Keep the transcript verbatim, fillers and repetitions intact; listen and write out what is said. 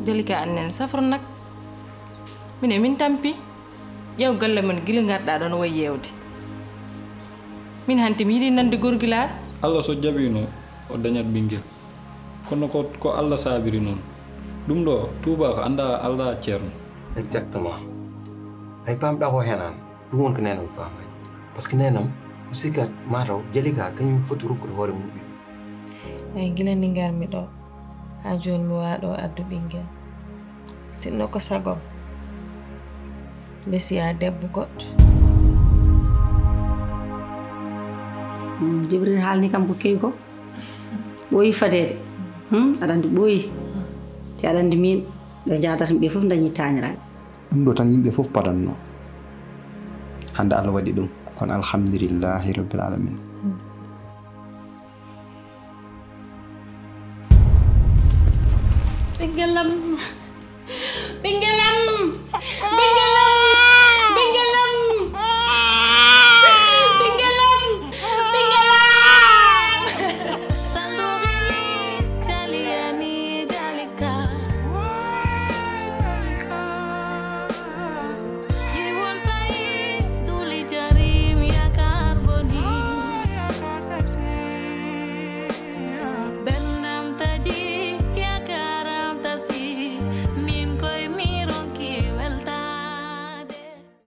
Jalika, an nen safro nak. Min e min tampi. Ƴeew galle mon gila ngarɗaa ɗo no wayi yeewde. Min hanti mi yiɗi nande gorgilaaɗo. Allah so jaɓiino, o dañat ɓinngel. Kono ko, ko Allah saabiri noon. Ɗum ɗo, tuubaako anndaa alaa ceerno. Exactement. Ay paamɗaa ko heen aan, ɗum woni ko neenam faamaani. Parce que neenam, o sikkat mataw Jalika kañum foti rokkude hoore mum ɓiɗɗo. Ay gila ndi ngarmi ɗo, haa jooni mi waaɗo addu ɓinngel. Sinno ko sagom, lesiya debbo goɗɗo. Hmm, Jibril haalni kam ko kewi ko. Ɓooyi fadeede. Hmm, aɗa anndi ɓooyi. Te aɗa anndi min, ɓe njaadata ɓe fof dañi tañiraaɓe. Ɗum ɗo tan yimɓe fof padanno. Hannde Allah waɗi ɗum. Kono alhamdulillahi rabbil alamin. Ɓinngel am. Ɓinngel am. Ɓinngel